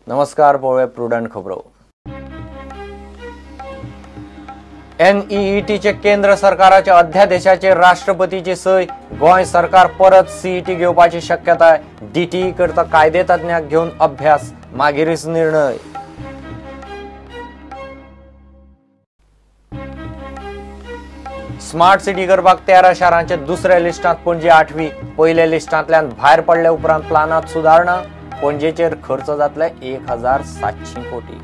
नमस्कार, पळोवया प्रुडंट खबरो. एनईईटीचे केंद्र सरकाराच्या अध्यादेशाचेर राष्ट्रपतीची सय. गोंय सरकार परत सीईटी घेवपाची शक्यताय. डीटीई करता कायदे तज्ञाक घेवन अभ्यास, मागीरच निर्णय. स्मार्ट सिटी करपाक 13 शारांच्या दुसऱ्या लिस्टांत पणजी 8वी. पयल्या लिस्टांतल्यान भायर पडल्या उपरांत प्लानांत सुदारणा. पणजेचेर खर्च जातले 1700 कोटी.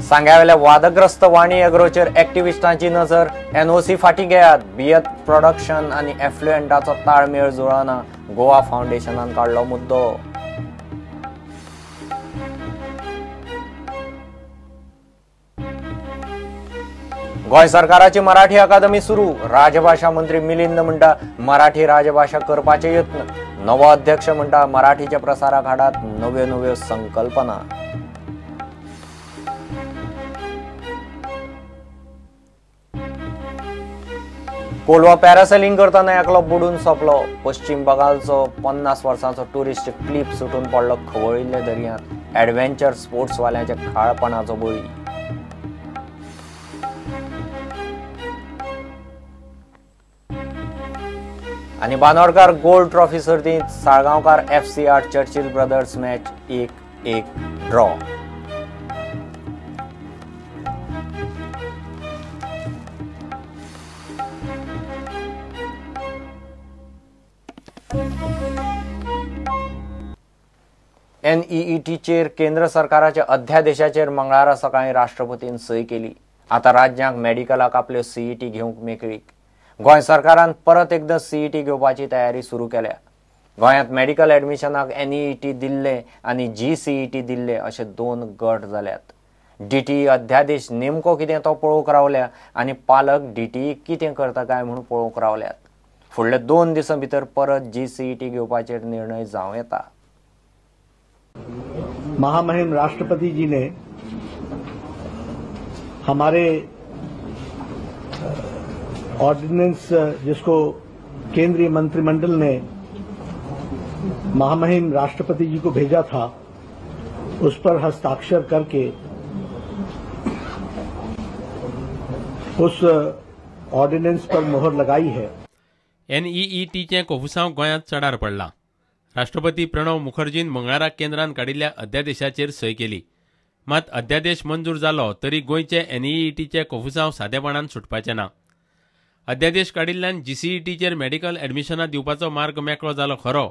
सांग्यावेल्या वादग्रस्त वाणी एग्रोचेर एक्टिविस्टांची नजर. एनओसी फाटी घेयात. बियत प्रोडक्शन आनी एफ्लुएंटाचो ताळमेळ जुळना. गोवा फावंडेशनान काडलो मुद्दो. गोंय सरकाराची मराठी अकादमी सुरू. राजभाषा मंत्री मिलिंद म्हणटा मराठी राजभाषा करपाचे यत्न. नवो अध्यक्ष म्हणटा मराठीच्या प्रसाराक हाडात नव्यो नव्यो संकल्पना. कोलवा पॅरासेलिंग करतना एकलो बुडून सोंपलो. पश्चिम बंगालचो 50 वर्सांचो टुरिस्ट क्लिप सुटून पडलो खवळिल्ल्या दर्यांत. ॲडव्हेंचर स्पोर्ट्सवाल्यांच्या खाळपणाचो बळी. आनी बांदोडकार गोल्ड ट्रॉफी सर्तींत Salgaonkar FC 8 Churchill brothers match 1-1 draw. एनईईटीचेर केंद्र सरकाराच्या अध्यादेशाचेर मंगळारा सकाळीं राष्ट्रपतीन सय केली. आतां राज्यांक मेडिकलाक आपल्यो सीईटी घेवंक मेकळीक. गोंय सरकारान परत एकदां सीईटी घेवपाची तयारी सुरू केल्या. गोंयांत मेडिकल एडमिशनाक एनईईटी दिल्ले आनी जीसीईटी दिल्ले अशे 2 गट जाल्यात. डीटीई अध्यादेश नेमको कितें तो पळोवंक रावल्या आनी पालक डीटीई कितें करता काय म्हूण पळोवंक रावल्यात. फुडल्या 2 दिसां भितर परत जीसीईटी घेवपाचेर निर्णय जावं येता. महामहिम राष्ट्रपति जी ने हमारे ऑर्डिनेंस जिसको केंद्रीय मंत्रिमंडल ने महामहिम राष्ट्रपति जी को भेजा था उस पर हस्ताक्षर करके उस ऑर्डिनेंस पर मोहर लगाई है. एनईईटीचें कोफुसांव गोंयांत चडार पडलां. राष्ट्रपती प्रणव मुखर्जीन मंगळारा केंद्रान काडिल्ल्या अध्यादेशाचेर सय केली. मात अध्यादेश मंजूर जालो तरी गोंयचे एनईईटीचे कोफुसांव सादेपणान सुटपाचें ना. अध्यादेश काडिल्ल्यान जीसीईटीचेर मेडिकल एडमिशनां दिवपाचो मार्ग मेकळो जालो खरो,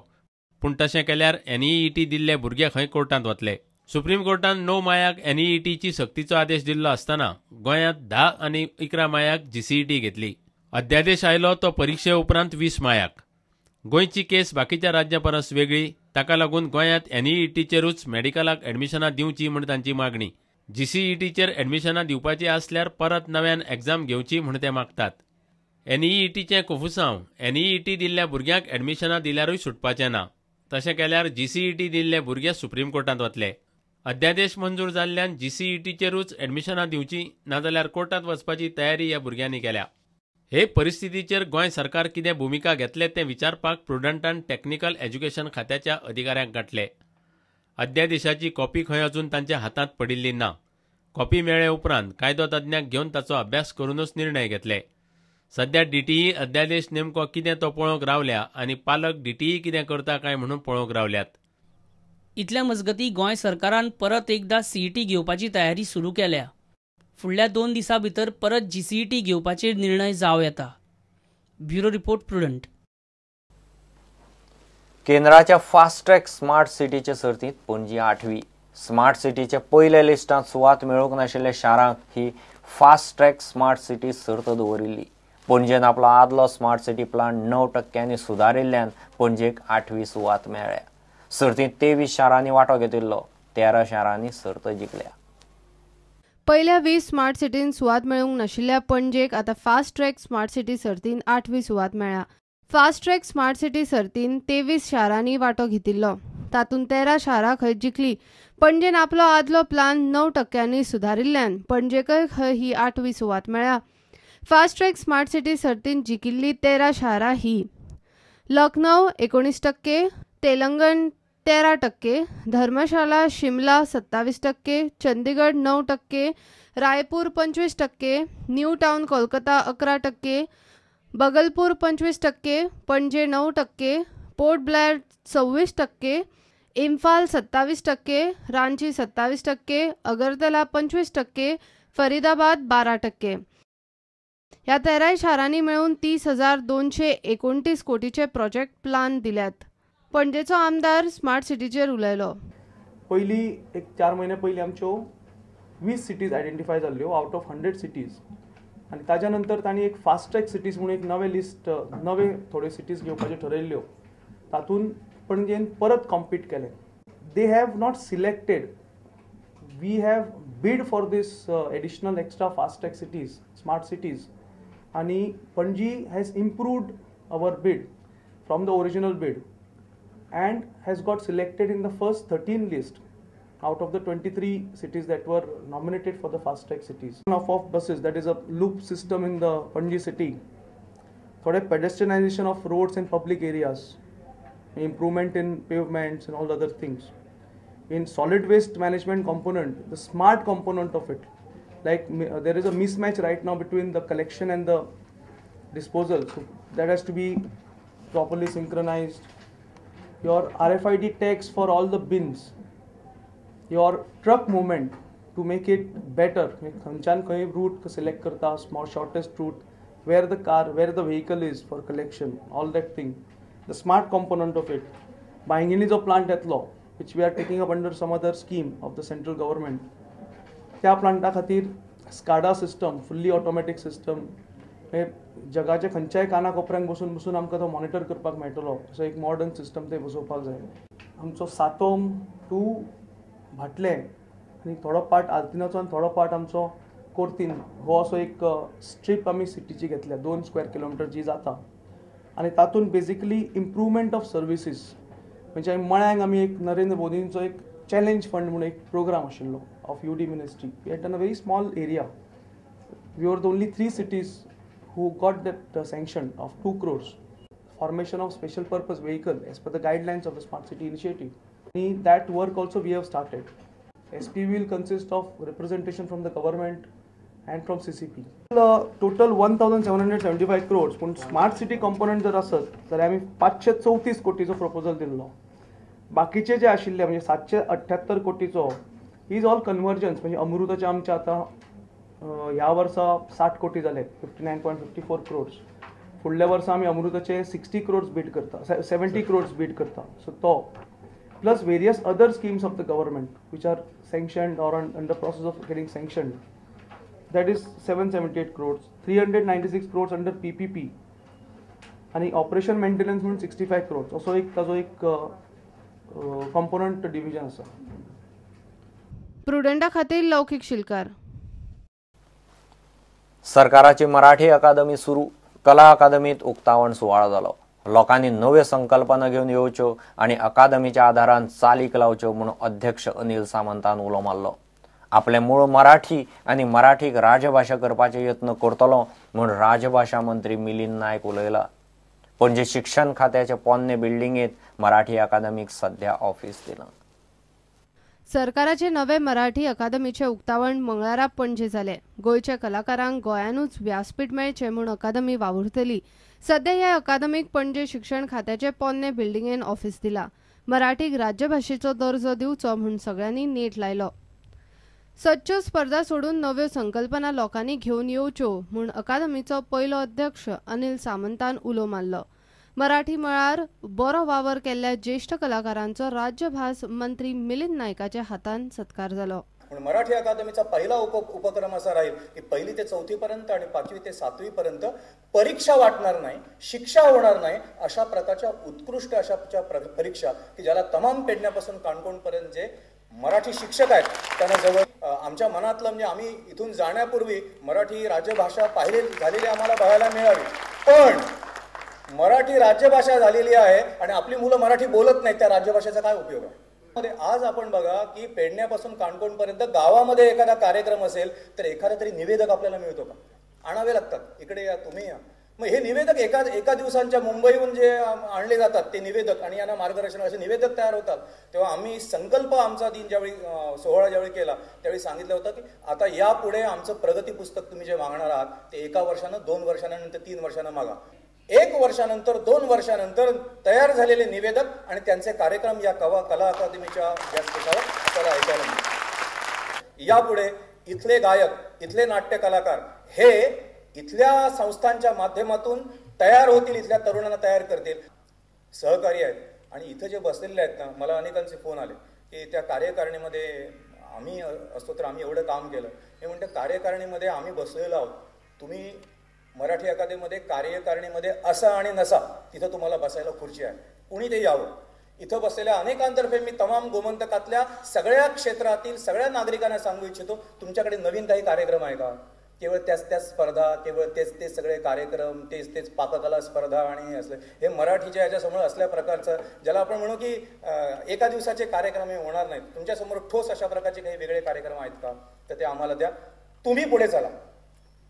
पूण तशें केल्यार एनईईटी दिल्ले भुरगे खंय कोर्टांत वतले. सुप्रीम कोर्टान 9 मायाक एनईईटीची सक्तीचो आदेश दिल्लो आसतना गोंयांत 10 आनी 11 मायाक जीसीईटी घेतली. अध्यादेश आयलो तो परिक्षे उपरांत 20 मायाक. गोंयची केस बाकीच्या राज्यां परस वेगळी, ताका लागून गोंयांत एनईईटीचेरूच मेडिकलाक एडमिशनां दिवची म्हूण तांची मागणी. जीसीईटीचेर एडमिशनां दिवपाची आसल्यार परत नव्यान एग्जाम घेवची म्हूण ते मागतात. एनईईटीचें कोफुसांव एनईईटी दिल्ल्या भुरग्यांक एडमिशनां दिल्यारूय सुटपाचें ना. तशें केल्यार जीसीईटी दिल्ले भुरगे सुप्रीम कोर्टांत वतले. अध्यादेश मंजूर जाल्ल्यान जीसीईटीचेरूच एडमिशनां दिवची नाजाल्यार कोर्टांत वचपाची तयारी ह्या भुरग्यांनी केल्या. हे परिस्थितीचेर गोंय सरकार कितें भुमिका घेतले तें विचारपाक प्रुडंटान टॅक्निकल एज्युकेशन खात्याच्या अधिकाऱ्यांक गांठले. अध्यादेशाची कॉपी खंय अजून तांच्या हातांत पडिल्ली ना. कॉपी मेळ्ळे उपरांत कायदो तज्ञाक घेवन ताचो अभ्यास करूनच निर्णय घेतले. सध्या डीटीई अध्यादेश नेमको कितें तो पळोवंक रावल्या आनी पालक डीटीई कितें करता काय म्हणून पळोवंक रावल्यात. इतल्या मजगती गोंय सरकारान परत एकदां सीईटी घेवपाची तयारी सुरू केल्या. फुडल्या 2 दिसां भितर परत जीसीईटी घेवपाचेर निर्णय जावं येता. Bureau report, Prudent. केंद्राच्या फास्ट ट्रॅक स्मार्ट सिटीचे सर्तींत पणजी 8वी. स्मार्ट सिटीच्या पयल्या लिस्टांत सुवात मेळूंक नाशिल्ल्या शारांक ही फास्ट ट्रॅक स्मार्ट सिटी सर्त दवरिल्ली. पणजेन आपलो आदलो स्मार्ट सिटी प्लान 9% सुदारिल्ल्यान पणजेक 8वी सुवात मेळ्ळ्या. सर्तींत 23 शारांनी वांटो घेतिल्लो. 13 शारांनी सर्त जिखल्या. पयल्या 20 स्मार्ट सिटीन सुवात मेळूंक नाशिल्ल्या पणजेक आतां फास्ट ट्रॅक स्मार्ट सिटी सर्तीन 8वी सुवात मेळ्ळ्या. फास्ट ट्रॅक स्मार्ट सिटी सर्तीन 23 शारांनी वांटो घेतिल्लो. तातूंत 13 शारां खंय जिखली. पणजेन आपलो आदलो प्लान 9% सुदारिल्ल्यान पणजेकय खंय ही 8वी सुवात मेळ्ळ्या. फास्ट ट्रॅक स्मार्ट सिटी सर्तीन जिखिल्ली 13 शारां ही लखनौ 19%, तेलंगण 13%, धर्मशाला शिमला 27%, चंदीगड 9%, रायपूर 25%, न्यू टाउन कोलकाता 11%, बगलपूर 25%, पणजे 9%, पोर्ट ब्लेअर 26%, इम्फाल 27%, रांची 27%, अगरतला 25%, फरीदाबाद 12%. ह्या 13 शारांनी मेळून 30,229 कोटीचे प्रोजेक्ट प्लान दिल्यात. पणजेचो आमदार स्मार्ट सिटीचेर उलयलो. पयली एक 4 म्हयने पयलीं आमच्यो 20 सिटीज आयडेंटिफाय जाल्ल्यो आउट ऑफ 100 सिटीज आनी ताज्या नंतर तांणी एक फास्ट ट्रॅक सिटीज म्हणून एक नवे लिस्ट, नवे थोड्यो सिटीज घेवपाच्यो ठरयल्ल्यो. तातूंत पणजेन परत कॉम्पीट केलें. They have not selected, we have bid for this additional extra fast track cities, smart cities आनी Panaji has improved our bid from the original bid and has got selected in the first 13 list out of the 23 cities that were nominated for the fast track cities. Off of buses, that is a loop system in the Panaji city. Thode pedestrianization of roads and public areas, improvement in pavements and all other things. In solid waste management component, the smart component of it, like there is a mismatch right now between the collection and the disposal, so that has to be properly synchronized. Your RFID tags for all the bins, your truck movement to make it better, खंयच्यान खंय route select करता, small shortest route, where the car, where the vehicle is for collection, all that thing, the smart component of it. बांगिणी जो plant येतलो, which we are taking up under some other scheme of the central government, त्या Plantae खातीर SCADA system, fully automatic system, जगाच्या खंयच्याय काना कोपऱ्यांक बसून बसून आमकां तो मॉनिटर करपाक मेळटलो, असो एक मॉडर्न सिस्टम ते बसोवपाक जाय. आमचो सातोम टू भाटलें आनी थोडो पार्ट आल्तिनाचो आनी थोडो पार्ट आमचो कोर्तीन, हो असो एक स्ट्रीप आमी सिटीची घेतल्या 2 स्क्वेअर किलोमिटर जी जाता आनी तातूंत बेजिकली इम्प्रूवमेंट ऑफ सर्विसीस, म्हणजे मळ्यांक आमी एक नरेंद्र मोदींचो एक चॅलेंज फंड म्हणून एक प्रोग्राम आशिल्लो of U D ministry. We had done a very small area, we are the only 3 cities who got that sanction of 2 crores. Formation of special purpose vehicle as per the guidelines of the Smart City Initiative. That work also we have started. SPV will consist of representation from the government and from CCP. Total 1,775 crores. पण smart city component जर आसत जाल्यार आमी 534 कोटीचो proposal दिल्लो. बाकीचे जे आशिल्ले म्हणजे 778 कोटीचो is all convergence, म्हणजे अमृताचे आमचे आतां ह्या वर्सा 60 कोटी जाले, 59.54 क्रोर्स. फुडल्या वर्सा आमी अमृताचे 60 क्रोर्स बीट करता, 70 क्रोर्स बीट करता. सो तो plus various other schemes of the government which are sanctioned or under process of getting sanctioned, that is 778 crores, 396 crores under PPP आनी ऑपरेशन मेंटेनन्स म्हणून 65 क्रोर्स, असो एक ताजो एक कंपोनंट डिविजन आसा. प्रुडंटा खातीर लौकीक शिलकार. सरकाराची मराठी अकादमी सुरू, कला अकादमीत उक्तावण सुवाळो जालो. लोकांनी नव्यो संकल्पना घेवन येवच्यो आनी अकादमीच्या आधारान चालीक लावच्यो म्हणून अध्यक्ष अनिल सामंतान उलो मारलो. आपले मूळ मराठी आनी मराठीक राजभाशा करपाचे यत्न करतलो म्हूण राजभाशा मंत्री मिलिंद नायक उलयला. पणजे शिक्षण खात्याचे पोन्ने बिल्डिंगेत मराठी अकादमीक सध्या ऑफिस दिलां. सरकाराचे नवे मराठी अकादमीचे उक्तावण मंगळारा पणजे जाले. गोंयच्या कलाकारांक गोंयानूच व्यासपीठ मेळचें म्हूण अकादमी वावुरतली. सध्या ह्या अकादमीक पणजे शिक्षण खात्याचे पोन्ने बिल्डिंगेन ऑफिस दिला. मराठीक राज्यभाशेचो दर्जो दिवचो म्हूण सगळ्यांनी नेट लायलो. सदच्यो स्पर्धा सोडून नव्यो संकल्पना लोकांनी घेवन येवच्यो म्हूण अकादमीचो पयलो अध्यक्ष अनिल सामंतान उलो मारलो. मराठी मळार बरो वावर केल्ल्या ज्येष्ठ कलाकारांचो राज्यभास मंत्री मिलिंद नायकाच्या हातान सत्कार जालो. मराठी अकादमीचा पहिला उपक्रम असा राहील की 1ली ते 4थी पर्यंत आणि 5वी ते 7वी पर्यंत परीक्षा वाटणार नाही, शिक्षा होणार नाही, अशा प्रकारच्या उत्कृष्ट अशा परीक्षा की ज्याला तमाम पेडण्यापासून काणकोणपर्यंत जे मराठी शिक्षक आहेत त्यांना जवळ आमच्या मनातलं म्हणजे आम्ही इथून जाण्यापूर्वी मराठी राजभाषा पाहिले झालेली आम्हाला बघायला मिळावी, पण मराठी राज्यभाषा झालेली आहे आणि आपली मुलं मराठी बोलत नाही, त्या राज्यभाषेचा काय उपयोग आहे? आज आपण बघा की पेडण्यापासून काणकोणपर्यंत गावामध्ये एखादा कार्यक्रम असेल तर एखादा तरी निवेदक आपल्याला मिळतो का? आणावे लागतात, इकडे या तुम्ही या. मग हे निवेदक एका एका दिवसांच्या मुंबईहून जे आणले जातात ते निवेदक आणि यांना मार्गदर्शन असे निवेदक तयार होतात. तेव्हा आम्ही संकल्प आमचा दिन ज्यावेळी सोहळा ज्यावेळी केला त्यावेळी सांगितलं होतं की आता यापुढे आमचं प्रगती पुस्तक तुम्ही जे मागणार आहात ते 1 वर्षानं, 2 वर्षानंतर, 3 वर्षानं मागा. 1 वर्षानंतर, 2 वर्षानंतर तयार झालेले निवेदक आणि त्यांचे कार्यक्रम या कला अकादमीच्या व्यासपीठावर आपल्याला ऐकायला मिळतील. यापुढे इथले गायक, इथले नाट्य कलाकार हे इथल्या संस्थांच्या माध्यमातून तयार होतील, इथल्या तरुणांना तयार करतील, सहकारी आहेत. आणि इथं जे बसलेले आहेत ना, मला अनेकांचे फोन आले की त्या कार्यकारिणीमध्ये आम्ही असतो तर आम्ही एवढं काम केलं. हे म्हणते कार्यकारिणीमध्ये आम्ही बसलेलो आहोत, तुम्ही मराठी अकादमीमध्ये कार्यकारिणीमध्ये असा आणि नसा, तिथं तुम्हाला बसायला खुर्ची आहे, कुणी ते यावं. इथं बसलेल्या अनेकांतर्फे मी तमाम गोमंतकातल्या सगळ्या क्षेत्रातील सगळ्या नागरिकांना सांगू इच्छितो, तुमच्याकडे नवीन काही कार्यक्रम आहे का? केवळ त्याच त्याच स्पर्धा, केवळ तेच तेच सगळे कार्यक्रम, तेच तेच पाककला स्पर्धा आणि असले हे मराठीच्या ह्याच्यासमोर असल्या प्रकारचं, ज्याला आपण म्हणू की एका दिवसाचे कार्यक्रम हे होणार नाहीत. तुमच्यासमोर ठोस अशा प्रकारचे काही वेगळे कार्यक्रम आहेत का? तर ते आम्हाला द्या. तुम्ही पुढे चला,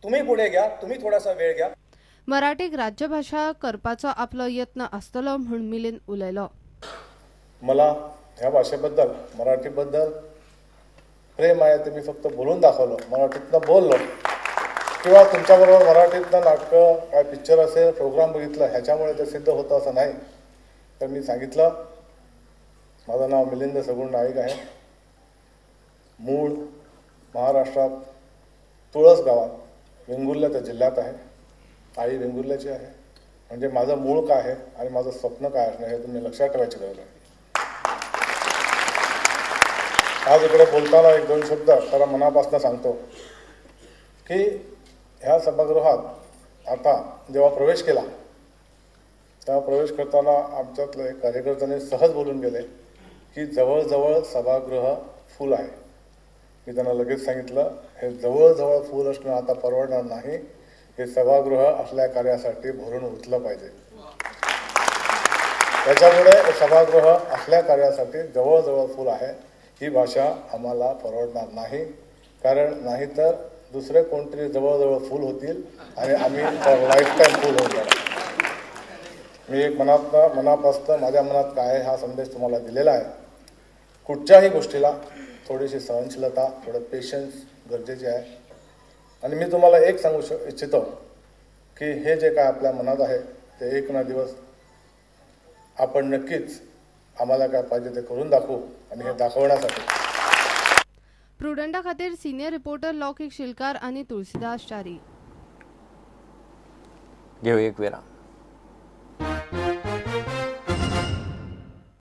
तुम्ही पुढे घ्या, तुम्ही थोडासा वेळ घ्या. मराठीक राज्यभाषा करपाचो आपलो यत्न आसतलो म्हूण मिलिंद उलयलो. मला ह्या भाषेबद्दल, मराठीबद्दल प्रेम आहे ते मी फक्त बोलून दाखवलं, मराठीतनं बोललो किंवा तुमच्याबरोबर मराठीतनं नाटकं काय पिक्चर असेल, प्रोग्राम बघितलं ह्याच्यामुळे ते सिद्ध होतं असं नाही. तर मी सांगितलं, माझं नाव मिलिंद सगुण नाईक आहे, मूळ महाराष्ट्रात तुळस गावात, वेंगुर्ल्याच्या जिल्ह्यात आहे, आई वेंगुर्ल्याची आहे. म्हणजे माझं मूळ काय आहे आणि माझं स्वप्न काय असणं हे तुम्ही लक्षात ठेवायची गरज आहे. आज इकडे बोलताना 1-2 शब्द खरं मनापासून सांगतो की ह्या सभागृहात आता जेव्हा प्रवेश केला तेव्हा प्रवेश करताना आमच्यातले एक कार्यकर्त्याने सहज बोलून गेले की जवळजवळ सभागृह फुल आहे. मी त्यांना लगेच सांगितलं, हे जवळजवळ फुल असणं आता परवडणार नाही, हे सभागृह असल्या कार्यासाठी भरून उठलं पाहिजे. त्याच्यामुळे सभागृह असल्या कार्यासाठी जवळजवळ फुल आहे ही भाषा आम्हाला परवडणार नाही, कारण नाहीतर दुसरे कोणतरी जवळजवळ फुल होतील आणि आम्ही लाईफ टाईम फुल होऊन जाणार. मी एक मनापासून माझ्या मनात काय आहे हा संदेश तुम्हाला दिलेला आहे. कुठच्याही गोष्टीला थोडीशी सहनशीलता, थोडं पेशन्स गरजेचे आहे. आणि मी तुम्हाला एक सांगू इच्छितो की हे जे काय आपल्या मनात आहे ते एक ना दिवस आपण नक्कीच आम्हाला काय पाहिजे ते करून दाखवू आणि हे दाखवण्यासाठी प्रुडंटा खातीर सिनियर रिपोर्टर लौकिक शिलकार आणि तुळसीदास चारी. घेऊ एक विराम.